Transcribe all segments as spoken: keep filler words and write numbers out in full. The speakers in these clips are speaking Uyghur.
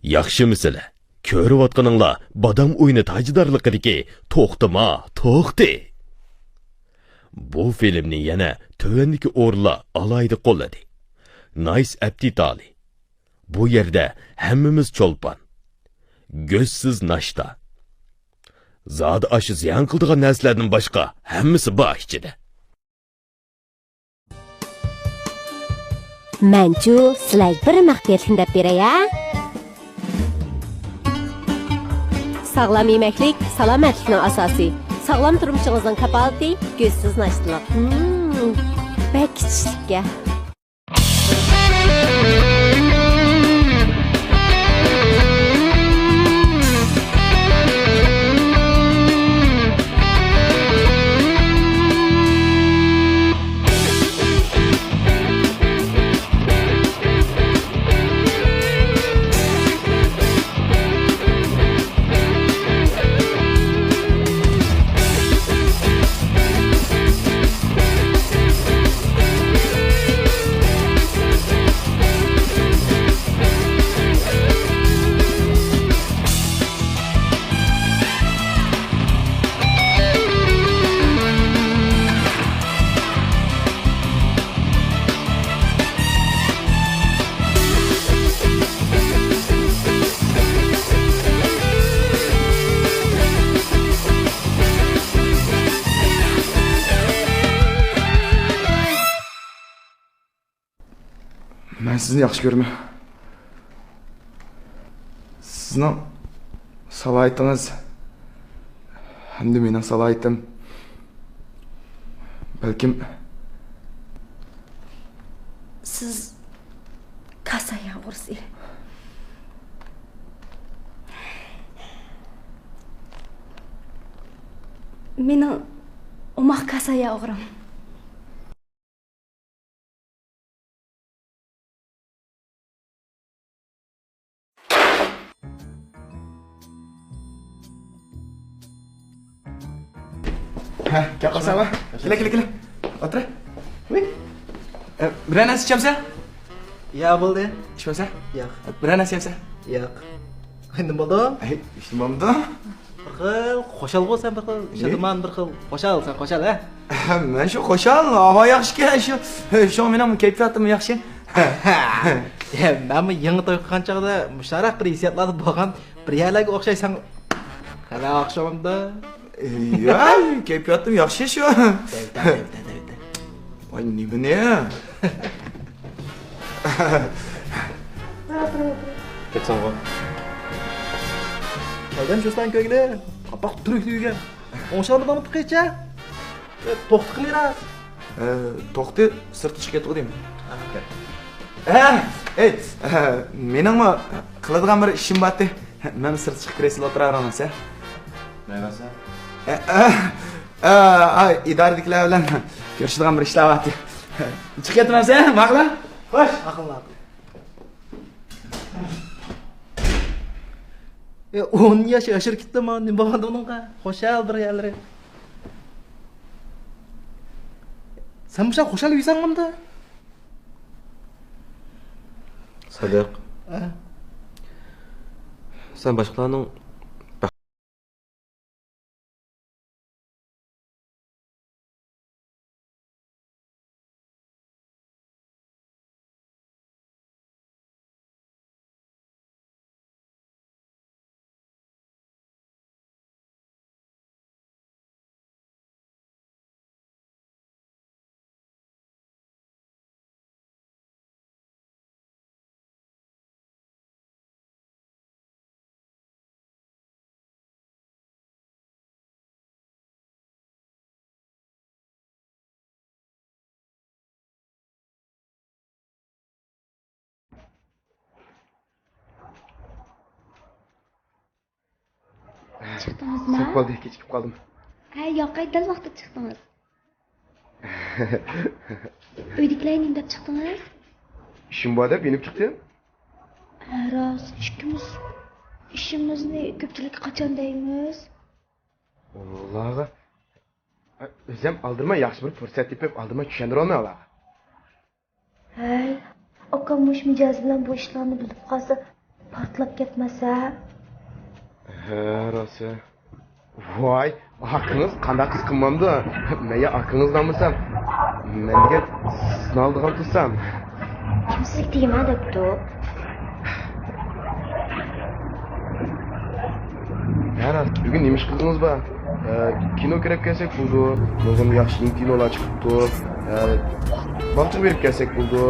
ياخشىمۇ سىلەر؟ كۆرۈۋاتقىنىڭلار بادام ئويۇنى تاجدارلىقىدىكى توختىما، توختى! بۇ فىلىمنى يەنە تۆۋەندىكى ئورۇنلار ئالاھىدە قوللىدى. نايس ئەپتىتالى. بۇ يەردە ھەممىمىز چولپان. گۆشسىز ناشتا. زادى ئاشۇ زىيان قىلىدىغان نەرسىلەردىن باشقا ھەممىسى بار ئىچىدە. مەنچۇ سىلەرگە بىر مەخپىيەتلىكنى دەپ بېرەي ھە. ساغلام يېمەكلىك سالامەتلىكنىڭ ئاساسى. ساغلام تۇرمۇشىڭىزنىڭ كاپالىتى گۆشسىز ناشتىلىق. مم، بەك ئىچىشلىككەن. مەن سىزنى ياخشى كۆرىمەن. سىزنىڭ سالاھىيىتىڭىز ھەمدە مېنىڭ سالاھىيىتىم، بەلكىم، سىز كاسايا ئوغرىسى. مېنىڭ ئوماق كاسايا ئوغرىم. ھە، كەپ قالساڭ ھە. كېلە، كېلە، كېلە. ئولتۇر. ۋۇي. ئە، بىرەر نەرسە ئىچەمسەن؟ يا، بولدى. ئىچمەمسەن؟ ياق. بىرەر نەرسە يەمسەن؟ ياق. ئەمدى بولدى. ئەي، ئىچتىم بولدى. بىر خىل خۇشالغۇ سەن، بىر خىل ئى؟ شادىمان، بىر خىل خۇشال سەن، خۇشال، ھە؟ مەن شۇ خۇشال، ھاۋا ياخشىكەن، شۇ، شۇڭا مېنىڭ كەيپىياتىم ياخشى. يا، مەنمۇ يېڭى توي قىلغان چاغدا مۇشۇنداق بىر ھېسسىياتلاردا بولغان، بىر يەرلەرگە ئوخشايسەن. قانداق ئوخشىمامدۇ؟ يا، كەيپىياتىم ياخشى شۇ. دەۋدە، دەۋدە، دەۋدە. ۋاي، نېمىنى؟ كەتسەڭغۇ. كەلگەن چۇسلان كۆگلى، قاپاق تۈرۈكلۈگە. ئوڭشالمىدىڭمۇ تېخىچە؟ ئە، توختى قىلىرا. ئە، توختى سىرتقا چىقىپ كەتتىغۇ دەيمەن. ئە، ئەي، ئە، مېنىڭمۇ قىلىدىغان بىر ئىشىم بارتى. مەن سىرتقا چىقىپ كىرەي، سىلەر ئولتۇراۋېرىڭلار. نېمە دەيسەن؟ ئە، ئە، ئە، ئاي، ئىدارىدىكىلەر بىلەن كۆرۈشىدىغان بىر ئىشلار بارتى. چىقىپ كەتتىم ئەمسە، ماقۇل؟ خوش. ماقۇل، ماقۇل. ئە، ئون ياش ياشىرىپ كېتىپتۇ، مانا نېمە بولغاندا ئۇنىڭغا؟ خۇشال بىر يەرلىرى. سەن مۇشۇ خۇشال يۈرسەڭ ئەمدى؟ سادىق. ئە؟ سەن باشقىلارنىڭ چىقتىڭىزمۇ؟ سەت بولدى، كېچىكىپ قالدىم. ھە، ياقەي، دەل ۋاقتىدا چىقتىڭىز. ئۆيدىكىلەر نېمە دەپ چىقتىڭىز؟ ئىشىم بار دەپ يېنىپ چىقتىم. ھە، راست، ئىككىمىز ئىشىمىزنى كۆپچىلىككە قاچان دەيمىز؟ ئۇلارغا ئۆزۈم ئالدىرىماي ياخشى بىر پۇرسەت تېپىپ ئالدىرىماي چۈشەندۈرۈۋالماي ئۇلارغا. ھەي، ئاكام مۇشۇ مىجەزى بىلەن بۇ ئىشلارنى بىلىپ قالسا، پارتلاپ كەتمەسە؟ ھە، راست. ۋاي، ئاكىڭىز قانداق قىز قىلمامدۇ؟ مەن يا ئاكىڭىزنى ئالمىسام، مەن دېگەن سىزنى ئالىدىغان تۇرسام. كىم سىزگە تېگىمە دەپتۇ؟ ھە، راست، بۈگۈن نېمە ئىش قىلغىنىڭىز بار؟ ئە، كىنو كۆرۈپ كەلسەك بولىدۇ. نۇرغۇن ياخشى كىنولار چىقىپتۇ. ئە، باغچىغا بېرىپ كەلسەك بولىدۇ.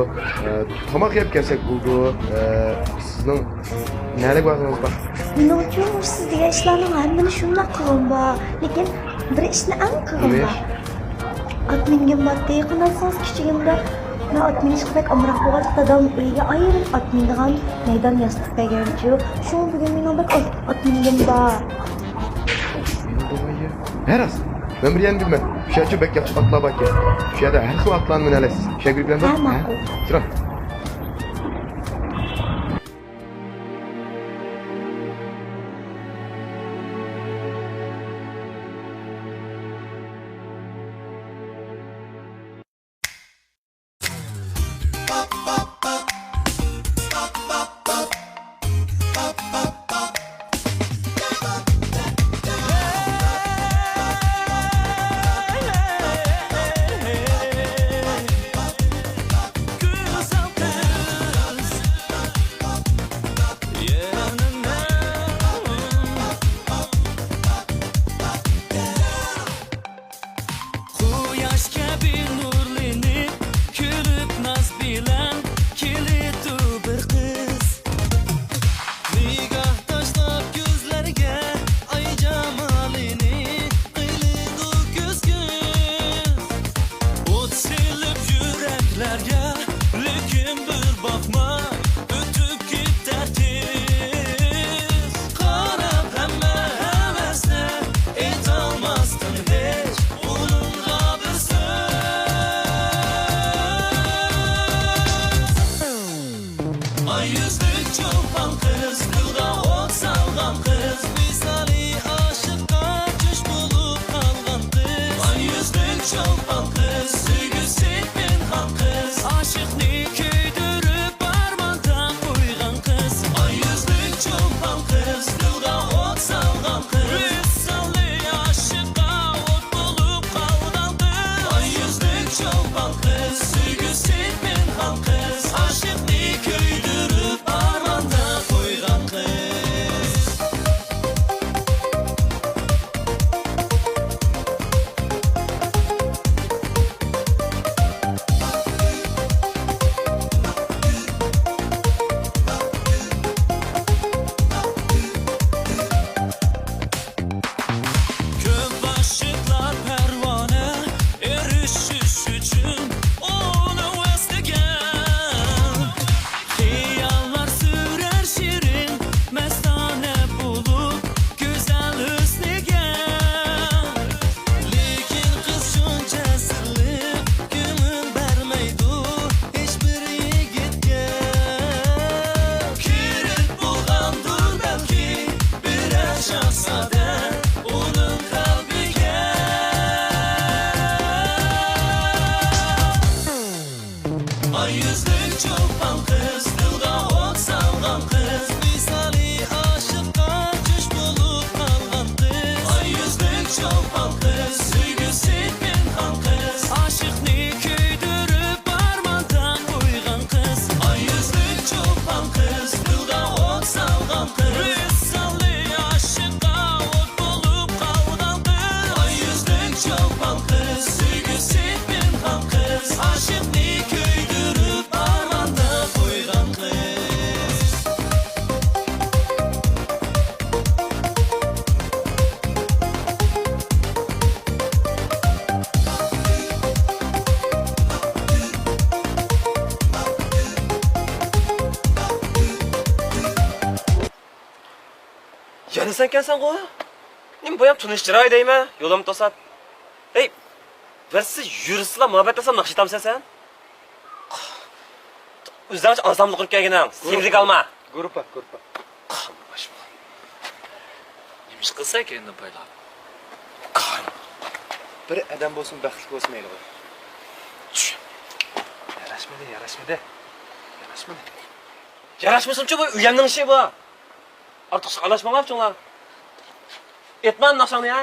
ئە، تاماق يەپ كەلسەك بولىدۇ. ئە، سىزنىڭ نەدە بارغىنىڭىز بار؟ مېنىڭچۇ، سىز دېگەن ئىشلارنىڭ ھەممىنى شۇنداق قىلغۇم بار. لېكىن بىر ئىشنى ئەڭ قىلغۇم بار. ئات مىنگۈم بارتتى، قانداقسىڭىز كىچىكىمدە مەن ئات مىنىشقا بەك ئامراق بولغاچقا، دادام ئۆيگە ئايرىم ئات مىنىدىغان مەيدان ياسىتىپ بەرگەنچۇ. شۇڭا بۈگۈن مېنىڭ بەك ئات، ئات مىنگۈم بار. ھە، راست. مەن بىر يەرنى بىلىمەن. شۇ يەرچۇ بەك ياخشى ئاتلار باركەن. شۇ يەردە ھەر خىل ئاتلارنى مىنەلەيسىز. شۇ يەرگە بىلەمدۇ؟ ھە، ماقۇل. سىرا. قۇياش كەبى نۇرلىنىپ، كۈلۈپ ناز بىلەن كېلىدۇ بىر قىز. نىگاھ تاشلاپ كۆزلەرگە، ئاي جامالىنى قىلىدۇ كۈز-كۈز. ئوت سېلىپ يۈرەكلەرگە، لېكىن بىر باقماي ئۆتۈپ كېتەركىن. قاراپ ھەممە ھەۋەسنى، ئېيتالماستىن ھېچ ئۇنىڭغا بىر سۆز. ئاي يۈزلۈك چولپان قىز، دىلغا ئوت سالغان قىز، ۋىسالى ئاشىققا چۈش بولۇپ قالغان قىز. ئاي يۈزلۈك چولپان قىز، سۆيگۈسى پىنھان قىز، ئاشىقنى كۆيدۈرۈپ ئارماندا قويغان قىز. ئاي يۈزلۈك چولپان قىز، دىلغا ئوت سالغان قىز، ۋىسالى ئاشىققا ئوت بولۇپ قالغان قىز. ئاي يۈزلۈك چولپان قىز، سۆيگۈسى پىنھان قىز، ئاشىقنى كۆيدۈرۈپ ئارماندا قويغان قىز. كۆپ ئاشىقلار پەرۋانە، ئېرىشىش ئۈچۈن ئۇنى ئىزدىگەن. خىياللار سۈرەر شېرىن مەستانە بولۇپ گۈزەل ھۆسنىگە. لېكىن قىز شۇنچە سىرلىق، كۆڭۈل بەرمەيدۇ ھېچبىر يىگىتكە. كىرىپ بولغاندۇر بەلكى بىرەر شاھزادە ئۇنىڭ قەلبىگە. ئاي يۈزلۈك چولپان قىز، دىلغا ئوت سالغان قىز، ۋىسالى ئاشىققا چۈش بولۇپ قالغان قىز. ئاي يۈزلۈك چولپان قىز، سۆيگۈسى پىنھان قىز، ئاشىقنى كۆيدۈرۈپ ئارماندا قويغان قىز. ئاي يۈزلۈك چولپان قىز، دىلغا ئوت سالغان قىز، ۋىسالى ئاشىققا ئوت بولۇپ قالغان قىز. ئاي يۈزلۈك چولپان قىز، سۆيگۈسى پىنھان قىز، ئاشىقنى كۆيدۈرۈپ ئارماندا قويغان قىز. يەنە سەنكەنسەنغۇ؟ نېمە بۇيام تونۇش چىراي دەيمەن، يولۇم توسات. ھەي، بىرسى يۈرسىلا مۇھەببەتلەشسەم ناخشا ئېيتامسەن سەن؟ ئۆزۈڭچە ئانسامبىل قۇرۇپ كەلگىنىڭ، سېمىزلىك ئالما. گۇرۇپپا، گۇرۇپپا. قاملاشما. نېمە ئىش قىلسا ئىكەن ئىندىن پايلاپ؟ قان. بىر ئادەم بولسۇن، بەختلىك بولسا مەيلىغۇ. چۈش. ياراشمىدى، ياراشمىدى. ياراشمىدى. ياراشمىسۇنچۇ، بۇ ئۆيەمنىڭ ئىشى بۇ. ئارتۇقچە ئارىلاشماڭلار ئۈچۈڭلار. ئېيتما ناخشاڭنى ھە.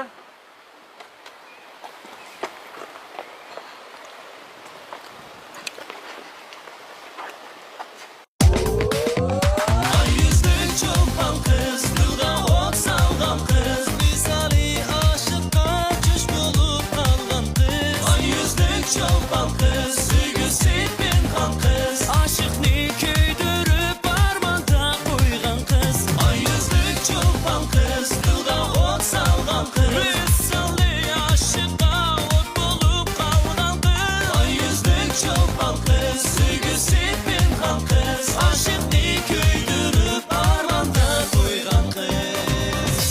ئاي يۈزلۈك چولپان قىز، دىلغا ئوت سالغان قىز، ۋىسالى ئاشىققا چۈش بولۇپ قالغان قىز. ئاي يۈزلۈك چولپان قىز، سۆيگۈسى پىنھان قىز، ئاشىقنى كۆيدۈرۈپ ئارماندا قويغان قىز. ئاي يۈزلۈك چولپان قىز، دىلغا ئوت سالغان قىز، ۋىسالى ئاشىققا ئوت بولۇپ قالغان قىز. ئاي يۈزلۈك چولپان قىز، سۆيگۈسى پىنھان قىز، ئاشىقنى كۆيدۈرۈپ ئارماندا قويغان قىز.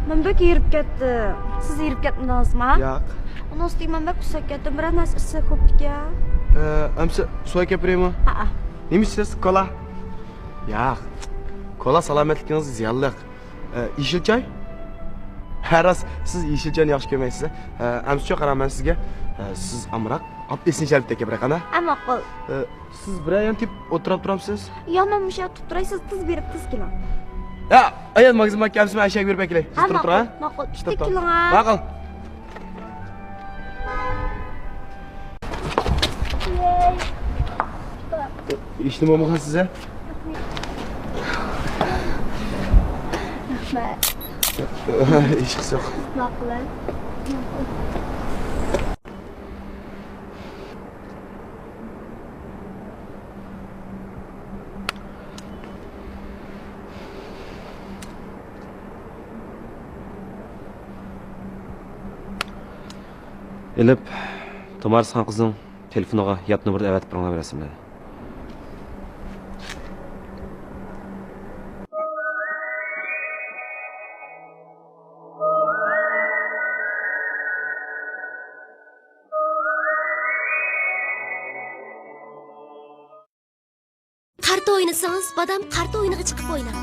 مەن بەك ھېرىپ كەتتىم. سىز ھېرىپ كەتمىدىڭىزما؟ ياق. ئۇنىڭ ئۈستىگە مەن بەك ئۇسساپ كەتتىم. بىرەر نەرسە ئىچسەك بوپتىكەن. ئە، ئەمسە سۇ ئەكەپ بېرەيمۇ؟ ھەئە. نېمە ئىچىسىز؟ كولا؟ ياق. كولا سالامەتلىكىڭىزگە زىيانلىق. ئە، يېشىل چاي؟ ھە، راست، سىز يېشىل چاينى ياخشى كۆرمەيسىز. ئە، ئەمسىچۇ قاراڭ مەن سىزگە. ئە، سىز ئامراق ئاپئېسنى شەربىتى ئەكەپ بېرىڭ قانا. ھە، ماقۇل. ئە، سىز بىرەر يەردە تېپىپ ئولتۇراپ تۇرامسىز؟ ياق، مەن مۇشۇ يەردە تۇرۇپ تۇراي، سىز تېز بېرىپ تېز كېلىڭ. يا، ئايال ماگىزىن باركەن، ئەمسە مەن ئەشەگە بېرىپ ئەكېلەي. سىز ھە، تۇرۇپ تۇرۇڭ، ماقۇل، ھە؟ ماقۇل. ئىشتە تۇرۇڭ. ماقۇل. ھېچنېمە بولمىغان سىزگە؟ رەھمەت. ھېچقىسى يوق. ماقۇل. ئېلىپ، تۇمارىسخان قىزنىڭ تېلېفونىغا يات نومۇردا ئەۋەتىپ بېرىڭلار بۇ رەسىملەرنى. قارتا ئوينىسىڭىز، بادام قارتا ئويۇنىغا چىقىپ ئويناڭ.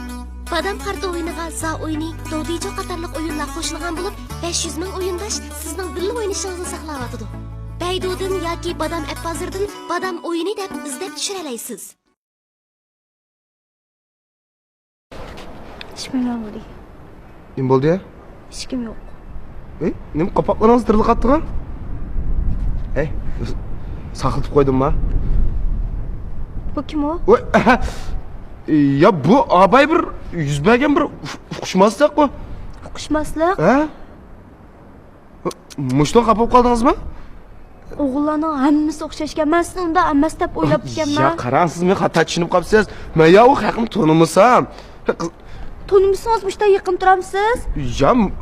بادام قارتا ئويۇنىغا زا ئويۇنى، دودىجو قاتارلىق ئويۇنلار قوشۇلغان بولۇپ، بەش يۈز مىڭ ئويۇنداش سىزنىڭ بىللە ئوينىشىڭىزنى ساقلاۋاتىدۇ. بەيدۇدىن ياكى بادام ئەپ بازىرىدىن بادام ئويۇنى دەپ ئىزدەپ چۈشۈرەلەيسىز. ئىچمەيمەن بولدى. نېمە بولدى؟ ھېچكىم يوق. ئەي، نېمە قاپاقلىرىڭىز تىرىلىپ قاپتىغۇ؟ ئەي، ساقلىتىپ قويدۇمما؟ بۇ كىم ئۇ؟ ۋاي، يا بۇ ئاباي بىر يۈز بەرگەن بىر ئۇ-، ئۇقۇشماسلىق بۇ. ئۇقۇشماسلىق؟ ھە؟ مۇشتىن خاپا بولۇپ قالدىڭىزمۇ؟ ئوغۇللارنىڭ ھەممىسى ئوخشاشكەن. مەن سىزنى ئۇنداق ئەمەس دەپ ئويلاپتىكەنمەن. يا قاراڭ، سىز مېنى خاتا چۈشىنىپ قاپسىز. مەن يا ئۇ خەقنى تونۇمىسام. تونۇمىسىڭىز مۇشۇنداق يېقىن تۇرامسىز؟ يا، م-،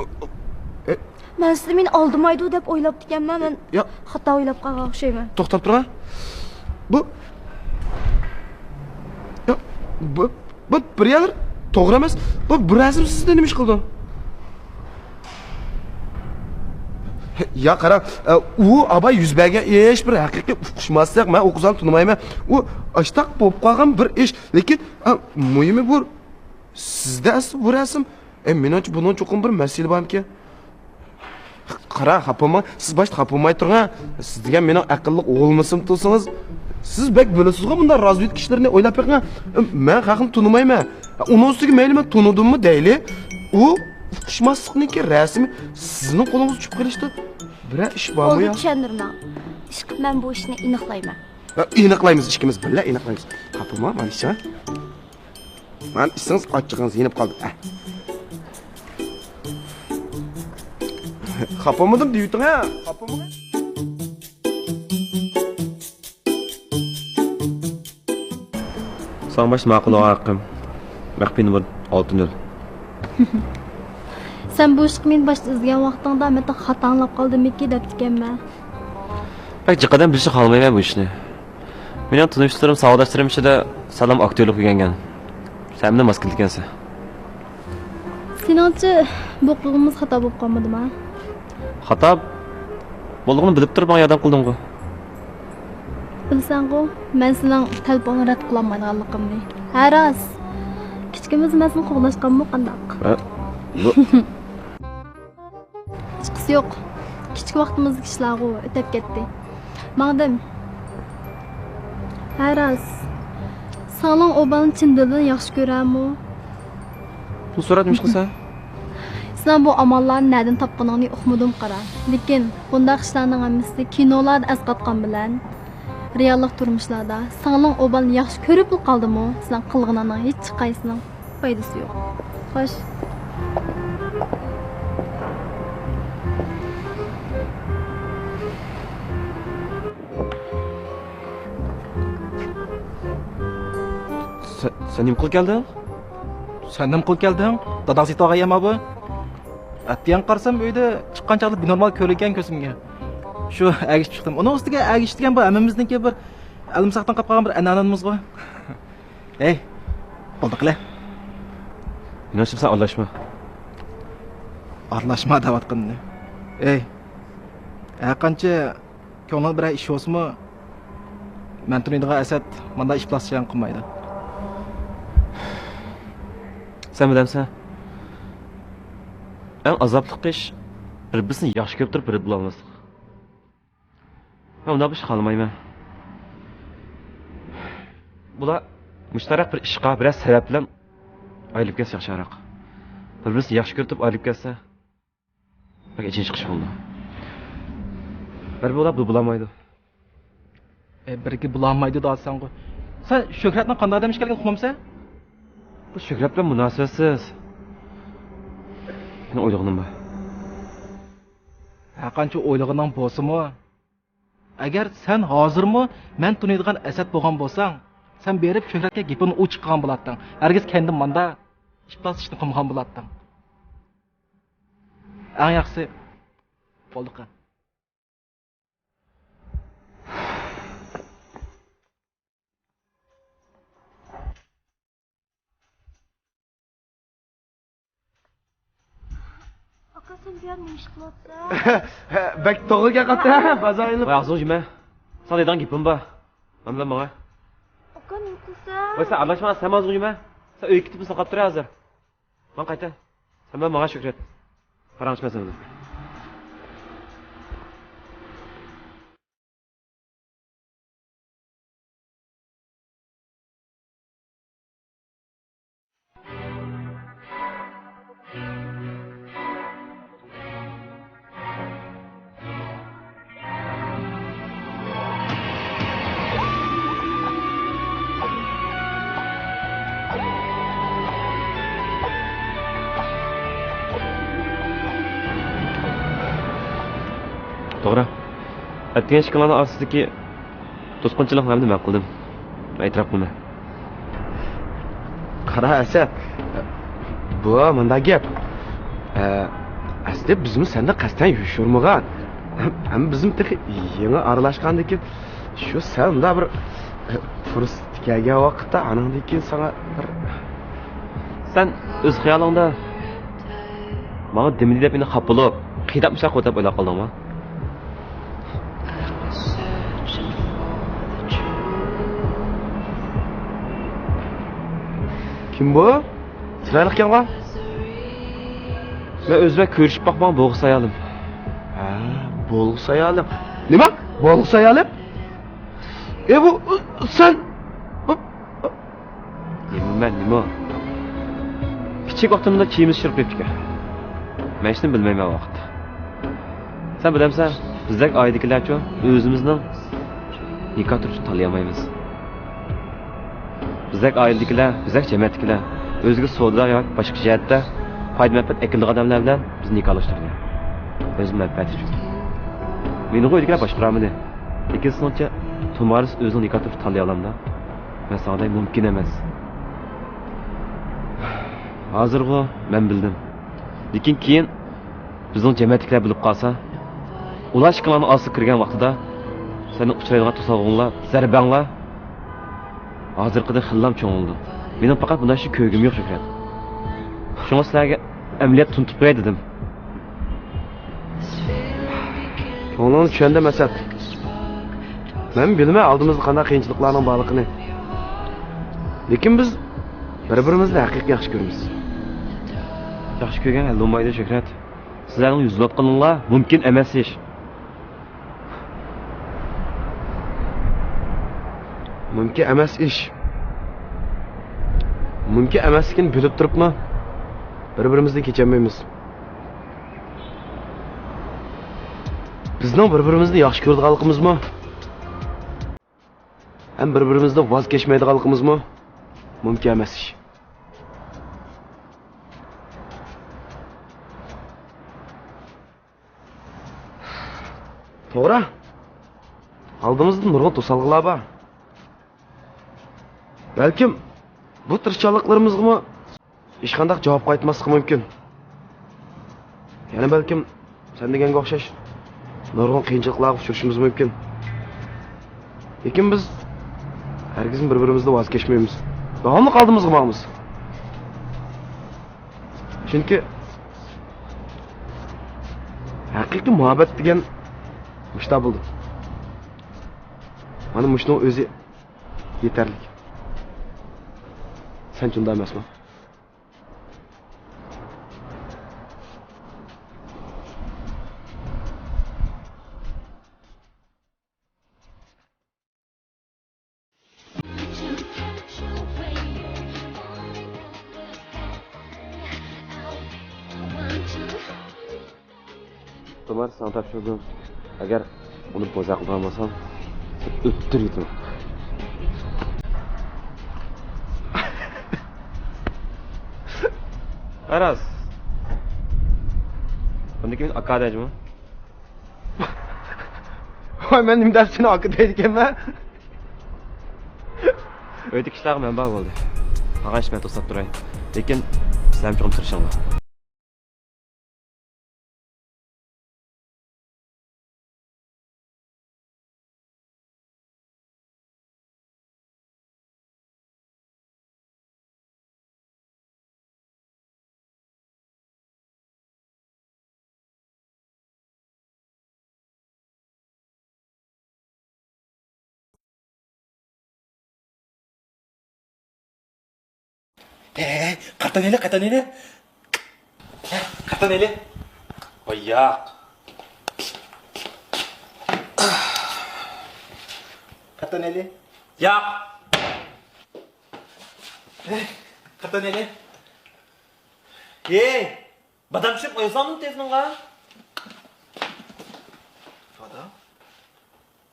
ئە، مەن سىزنى مېنى ئالدىمايدۇ دەپ ئويلاپتىكەنمەن. مەن يا، خاتا ئويلاپ قالغان ئوخشايمەن. توختاپ تۇرۇڭ. بۇ، يا، بۇ، بۇ بىر يەرلىرى توغرا ئەمەس. بۇ، بۇ رەسىم سىزدە نېمە ئىش قىلىدۇ؟ يا قاراڭ، ئە، ئۇ ئاباي يۈز بەرگەن ئىش بىر ھەقىقىي ئۇقۇشماسلىق، مەن ئۇ قىزنى تونۇمايمەن. ئۇ ئاشتاق بولۇپ قالغان بىر ئىش. لېكىن، ئە، مۇھىمى بۇ، سىزدە ئەسلى بۇ رەسىم. ئە، مېنىڭچە بۇنىڭ چوقۇم بىر مەسىلە بارمىكىن؟ قاراڭ، خاپا بولماڭ. سىز باشتا خاپا بولماي تۇرۇڭ. سىز دېگەن مېنىڭ ئەقىللىق ئوغلۇمسىز تۇرسىڭىز. سىز بەك بىلىسىزغۇ بۇنداق رازۋېدكا ئىشلىرىنى، ئويلاپ بېقىڭ. مەن خەقنى تونۇمايمەن. ئۇنىڭ ئۈستىگە مەيلى مەن تونۇدۇممۇ دەيلى. ئۇ ئۇقۇشماسلىقنىڭكى رەسىمى سىزنىڭ قولىڭىزغا چۈشۈپ قېلىشتا بىرەر ئىش بارمۇ بولدى، يا؟ چۈشەندۈرمەڭ. ئىشقىلىپ مەن بۇ ئىشنى ئېنىقلايمەن. ئېنىقلايمىز، ئىككىمىز بىللە ئېنىقلايمىز. خاپا بولماڭ، مانا ئىچىڭ. مانا ئىچسىڭىز ئاچچىقىڭىز يېنىپ قالدى. ئە. خاپا بولمىدىم دېيىۋېتىڭ ھە. خاپا بولماڭ. ساڭا باشتا ماقۇل بولغان ھەققىم. مەخپىي نومۇر ئالتە نۆل. سەن بۇ ئىشقا مېنى باشتا ئىزدىگەن ۋاقتىڭدا مەن خاتا ئاڭلاپ قالدىمىكى دەپتىكەنمەن. بەك جىق ئادەم بىلىشىنى خالىمايمەن بۇ ئىشنى. مېنىڭ تونۇشلىرىم، ساۋاقداشلىرىم ئىچىدە سەللا ئاكتىيورلۇق ئۆگەنگەن. سەن ماس كېلىدىكەنسەن. سېنىڭچە بۇ قىلغىنىمىز خاتا بولۇپ قالمىدىما؟ خاتا بولغىنىنى بىلىپ تۇرۇپ ماڭا ياردەم قىلدىڭغۇ. بىلىسەنغۇ، مەن سېنىڭ تەلىپىڭنى رەت قىلالمايدىغانلىقىمنى. ھە راست. كىچىكىمىزدە مەن سېنى قوغلاشقانمۇ قانداق؟ ھە، بۇ يوق. كىچىك ۋاقتىمىزدىكى ئىشلارغۇ ئۆتەپ كەتتى. ماڭدىم. ھە، راست. سىڭلىڭ ئۇ بالىنى چىن دىلىدىن ياخشى كۆرەمۇ؟ بۇ سۈرەتنى نېمە قىلسا؟ سىلەر بۇ ئاماللارنى نەدىن تاپقىنىڭنى ئۇقمىدىم قارا. لېكىن بۇنداق ئىشلارنىڭ ھەممىسى كىنولاردا ئەسقاتقان بىلەن رېئاللىق تۇرمۇشلاردا سىڭلىڭ ئۇ بالىنى ياخشى كۆرۈپلا قالدىمۇ؟ سىلەر قىلغىنىڭنىڭ ھېچقايسىنىڭ پايدىسى يوق. خوش. سەن، سەن نېمە قىلىپ كەلدىڭ؟ سەن نېمە قىلىپ كەلدىڭ؟ داداڭ سېتىۋالغان يەرما بۇ؟ ئەتىگەن قارىسام، ئۆيدە چىققان چاغدا بىنورمال كۆرۈنگەن كۆزۈمگە. شۇ ئەگىشىپ چىقتىم. ئۇنىڭ ئۈستىگە ئەگىشىدىگەن بۇ ھەممىمىزنىڭكى بىر ئەلمىساقتىن قاپقالغان بىر ئەنئەنىمىزغۇ. ھەي، بولدى قىلە. مېنىڭچە سەن ئارىلاشما. ئارىلاشما دەۋاتقىنىنى. ھەي، ھەرقانچە كۆڭلۈڭدە بىرەر ئىش بولسىمۇ، مەن تونۇيدىغان ئەسەت مانداق ئىپلاسچىلىق قىلمايدۇ. سەن بىلەمسەن؟ ئەڭ ئازابلىق ئىش بىر-بىرسىنى ياخشى كۆرۈپ تۇرۇپ بىردە بولالماسلىق. مەن ئۇنداق بىر ئىش خالىمايمەن. بۇلار مۇشتەرەك بىر ئىشقا، بىرەر سەۋەب بىلەن ئايرىلىپ كەتسە ياخشىراق. بىر-بىرسىنى ياخشى كۆرۈپ تۇرۇپ ئايرىلىپ كەتسە، بەك ئېچىنىش چىقىشى بولىدۇ. بىر بولا، بىر بولالمايدۇ. ئە، بىرگە بولالمايدۇ دەۋاتساڭغۇ. سەن شۆھرەتنىڭ قانداق ئادەم ئىكەنلىكىنى ئۇقمامسەن؟ بۇ شۆھرەت بىلەن مۇناسىۋەتسىز. مېنىڭ ئويلىغىنىم بار. ھەرقانچە ئويلىغىنىڭ بولسىمۇ، ئەگەر سەن ھازىرمۇ مەن تونۇيدىغان ئەسەت بولغان بولساڭ، سەن بېرىپ شۆھرەتكە گېپىڭنى ئوچۇق قىلغان بولاتتىڭ. ھەرگىز كەينىدىن ماندا ئىپلاسلىق ئىشنى قىلمىغان بولاتتىڭ. ئەڭ ياخشىسى، بولدى قېنى. ئاكا، سەن بۇ يەردە نېمە ئىش قىلىۋاتىسەن؟ بەك توغرا گەپ قىپتۇ، ھە، بازار ئېلىپ. ۋاي، ئاغزىڭنى يۇمە. ساڭا دەيدىغان گېپىم بار. مانا بىلەن ماڭە. ئاكا، نېمە قىلىسەن؟ ۋاي، سەن ئارىلاشما، سەن ئاغزىڭنى يۇمە. سەن ئۆيگە كېتىپ ساقلاپ تۇر ھازىر. ماڭ قايتا. سەن بىلەن ماڭا شۆھرەت. پاراڭلىشىمەن سەن بىلەن. توغرا. ئەتىگەن ئىككىڭلارنىڭ ئارىسىدىكى توسقۇنچىلىقنى ئەمدى مەن قىلدىم. ئېتىراپ قىلىمەن. قارا ئەسەت، بۇ مۇنداق گەپ. ئە، ئەسلى بىزمۇ سەندە قەستەن يوشۇرمىغان. ھەم، ھەم بىزمۇ تېخى يېڭى ئارىلاشقاندىكىن شۇ سەل مۇنداق بىر، ئە، پۇرسەت كەلگەن ۋاقىتتا ئانىڭدىن كېيىن ساڭا بىر. سەن ئۆز خىيالىڭدا ماڭا دېمىدى دەپ مېنى خاپا بولۇپ، قىيناپمىساقۇ دەپ ئويلاپ قالدىڭمۇ؟ كىم بۇ؟ چىرايلىق ئىكەنغۇ؟ مەن ئۆزۈمە كۆرۈشۈپ باقمىغان بولغۇسى ئايالىم. ھە، بولغۇسى ئايالىم. نېمە؟ بولغۇسى ئايالىم؟ ئە، بۇ، سەن، بۇ، نېمە مەن، نېمە؟ كىچىك ۋاقتىمدا كىيىمىز چىرىپ كېتىپتىكەن. مەن ھېچنېمە بىلمەيمەن ئۇ ۋاقىتتا. سەن بىلەمسەن، بىزدەك ئائىلىدىكىلەرچۇ ئۆزىمىزنىڭ نىكاھ تۈرىنى تاللىيالمايمىز. بىزدەك ئائىلىدىكىلەر، بىزدەك جەمئىيەتتىكىلەر ئۆزىگە سودا ياكى باشقا جەھەتتە پايدا مەنپەئەت ئەكېلىدىغان ئادەملەر بىلەن بىزنى نىكاھلاشتۇرىدۇ. ئۆزىنىڭ مەنپەئەتى ئۈچۈن. مېنىڭغۇ ئۆيدىكىلەر باشقۇرالمىدى. لېكىن سېنىڭچە تۇمارىس ئۆزىنىڭ نىكاھ تۈرىنى تاللىيالامدۇ؟ مەن ساڭىدەك مۇمكىن ئەمەس. ھازىرغۇ مەن بىلدىم. لېكىن كېيىن بىزنىڭ جەمئىيەتتىكىلەر بىلىپ قالسا، ئۇلار ئىشىكىڭلارنىڭ ئاستىغا كىرگەن ۋاقتىدا سەننىڭ ئۇچرايدىغان توسالغۇڭلار، زەربەڭلار ھازىرقىدىن خېلىلا چوڭىيىدۇ. مېنىڭ پەقەت بۇنداق ئىشنى كۆرگۈم يوق، شۆھرەت. شۇڭا سىلەرگە ئەمەلىيەتنى تونۇتۇپ قوياي دېدىم. كۆڭلۈڭنى چۈشەندىم، ئەسەت. مەن بىلىمەن ئالدىمىزدا قانداق قىيىنچىلىقلارنىڭ بارلىقىنى. لېكىن بىز بىر-بىرىمىزنى ھەقىقىي ياخشى كۆرىمىز. ياخشى كۆرگەن ھەل بولمايدۇ، شۆھرەت. سىلەرنىڭ يۈزلەتكىنىڭلار مۇمكىن ئەمەس ئىش. مۇمكىن ئەمەس ئىش. مۇمكىن ئەمەسلىكىنى بىلىپ تۇرۇپمۇ بىر-بىرىمىزدىن كېچەلمەيمىز. بىزنىڭ بىر-بىرىمىزنى ياخشى كۆرىدىغانلىقىمىزمۇ، ھەم بىر-بىرىمىزدىن ۋاز كەچمەيدىغانلىقىمىزمۇ مۇمكىن ئەمەس ئىش. توغرا. ئالدىمىزدا نۇرغۇن توسالغۇلار بار. بەلكىم بۇ تىرىشچانلىقلىرىمىزغىمۇ ھېچقانداق جاۋاب قايتماسلىقى مۇمكىن. يەنە بەلكىم سەن دېگەنگە ئوخشاش نۇرغۇن قىيىنچىلىقلارغا ئۇچرىشىمىز مۇمكىن. لېكىن بىز ھەرگىزمۇ بىر-بىرىمىزدىن ۋاز كەچمەيمىز. داۋاملىق ئالدىمىزغا ماڭىمىز. چۈنكى ھەقىقىي مۇھەببەت دېگەن مۇشۇنداق بولىدۇ. مانا مۇشۇنىڭ ئۆزى يېتەرلىك. سەن شۇنداق ئەمەسمۇ؟ تۇمار ساڭا تاپشۇردۇم. ئەگەر ئۇنى بوزەك قىلىدىغان بولساڭ، سەن ئۆتتۈر يېتىمەن. راست. بۇندىن كېيىن ئاكا دەيجىمۇ؟ ۋاي، مەن نېمە دەپ سېنى ئاكا دەيدىكەنمەن؟ ئۆيدىكى ئىشلارغا مەن بار بولدى. قالغان ئىشنى مەن توسلاپ تۇراي. لېكىن سىلەرمۇ چوقۇم تىرىشىڭلار. ھەي، ھەي، ھەي، قارىتاۋېلى، قارىتاۋېلى. ھە، قارىتاۋېلى. ۋاي ياق. قارىتاۋېلى. ياق. ھەي، قارىتاۋېلى. ھەي، بادام چۈشۈرۈپ قويساڭمۇ تېزنىڭغا؟ بادام؟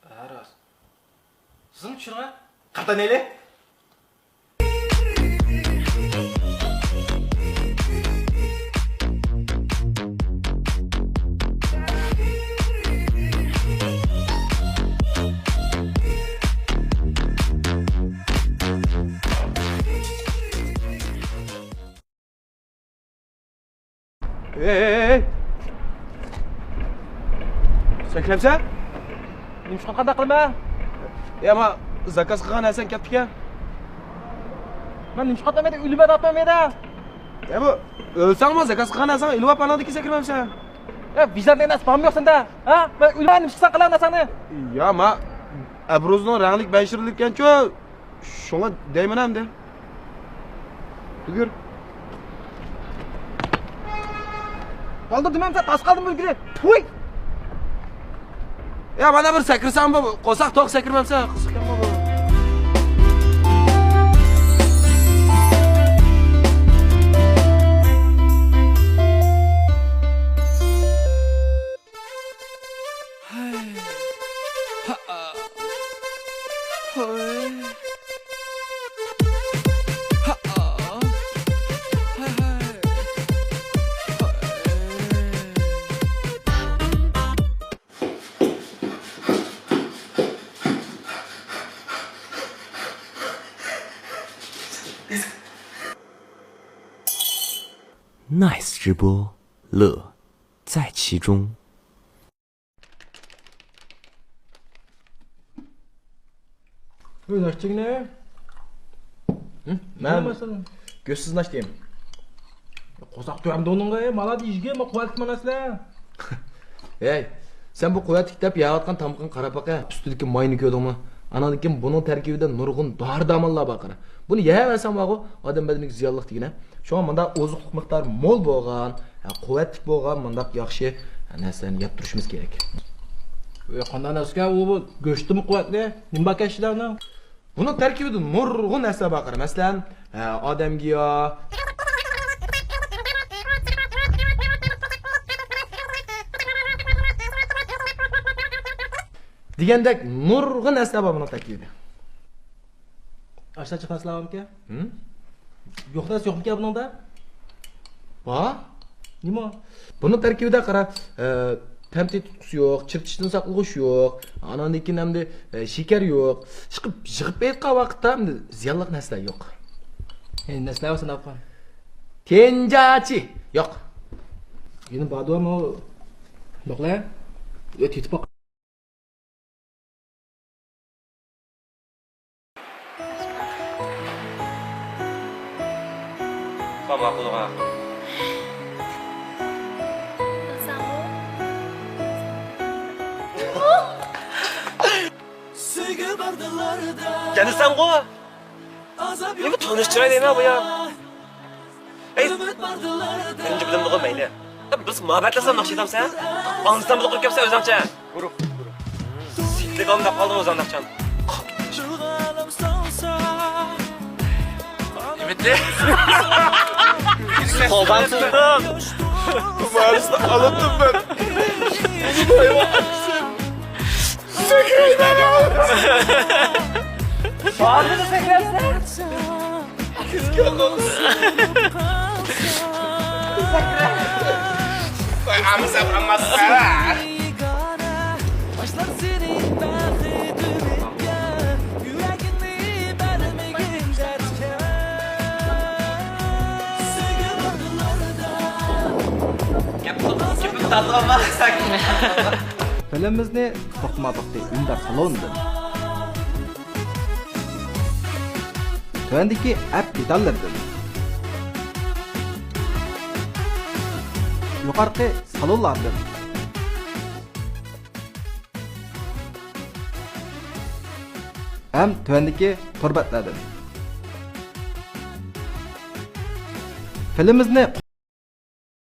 ھە، راست. سىزمۇ چۈشۈرۈڭە. قارىتاۋېلى. ئەي، ئەي، ئەي، ئەي. سەكرەمسەن؟ نېمىشقا قانداق قىلىمەن؟ يا، ما زاكاز قىلغان نەرسەڭ كەپتىكەن. مەن نېمىشقا ئاتمايمەن؟ ئۆلىمەن ئاتمايمەن. يا، بۇ ئۆلسەڭمۇ زاكاز قىلغان نەرسەڭ ئېلىۋاپ ئاناڭدىكى سەكرىمەمسەن؟ يا، ۋىجدان دېگەن نەرسە بارمۇ يوق سەندە؟ ھە؟ مەن ئۆلىمەن، نېمىشقا ساقلاڭ نەرسەڭنى؟ يا، ما ئەبرۇزنىڭ رەڭلىك بەشىرلىكەنچۇ. شۇڭا دەيمەن ئەمدى. تۈگۈر. بالدۇر دېمەمسەن، تاس قالدىم بىلگىلى. پۇي! يا، مانا بىر سەكرىسەڭ بۇ، قورساق توق سەكرىمەمسەن، قىزىقكەنمۇ بۇ. Nice 直播，乐在其中。 ئۆي ئاچتىڭنى؟ مەن گۆشسىز ئاچتىم. قورساق تۆۋەمدە ئۇنىڭغا، مالا دېيىشكە، ما قۇۋۋەتلىك مانا سىلەر. ھەي، سەن بۇ قۇۋۋەتلىك دەپ يەۋاتقان تامىقىڭغا قاراپ باقە، ئۈستىدىكى ماينى كۆردۈڭمۇ؟ ئاناندىن كېيىن بۇنىڭ تەركىبىدە نۇرغۇن دورا-دەرمانلار بار قارا. بۇنى يەۋەرسەڭ بارغۇ، ئادەم بەدىنىگە زىيانلىق دېگىنە. شۇڭا مۇنداق ئوزۇقلۇق مىقدارى مول بولغان، ھە، قۇۋۋەتلىك بولغان مۇنداق ياخشى نەرسىلەرنى يەپ تۇرۇشىمىز كېرەك. ئۆي، قانداق نەرسىكەن ئۇ؟ بۇ گۆشتىمۇ قۇۋۋەتلىك؟ نېمە باركەن ئىچىدە ئۇنىڭ؟ بۇنىڭ تەركىبىدە نۇرغۇن نەرسىلەر بار قارا. مەسىلەن، ھە، ئادەمگە يا دېگەندەك نۇرغۇن نەرسىلەر بار بۇنىڭ تەركىبىدە. ئاشۇنداق جىق نەرسىلەر بارمىكەن؟ ھىم؟ يوق نەرسە يوقمىكەن بۇنىڭدا؟ بار. نېمە؟ بۇنىڭ تەركىبىدە قارا، ئە، تەم تېتىتقۇسى يوق، چىرىتىشتىن ساقلىغۇچ يوق، ئاناندىن كېيىن ئەمدى، ئە، شېكەر يوق. ئىشقىلىپ يىغىپ ئېيتقان ۋاقىتتا ئەمدى زىيانلىق نەرسىلەر يوق. ھە، نەرسىلەر بار ساناپ قوي. تېنجاچى يوق. يەنە باردۇ ئەمما بۇنداقلار. ئۆ، تېتىپ باق. ماقۇلغا. يەنە سەنغۇ؟ نېمە تونۇش چىراي دەيمەن بۇ يا؟ ئەي، بىرىنچى بىلىمدىغۇ مەيلى. بىز مۇھەببەتلەشسەم ناخشا ئېيتامسەن؟ ئاڭلىسام بىلىپ قويۇپ كەپسەن ئۆزۈڭچە. گۇرۇھ، گۇرۇھ. سىكلىك ئالدىم دەپ قالدىم ئۆزۈڭ ناخشام. نېمە دېدى؟ قوبان قىلدىم. مارسنى ئالاتتىم مەن. سەكرەيمەن. ھازىر سەكرەيسەن. فىلىمىمىزنى توختىماپتۇ ئۈندىدار سالوندىن. تۆۋەندىكى ئەپ دېتاللىرىدىن. يۇقىرىقى سالونلاردىن. ھەم تۆۋەندىكى تور بەتلەردىن. فىلىمىمىزنى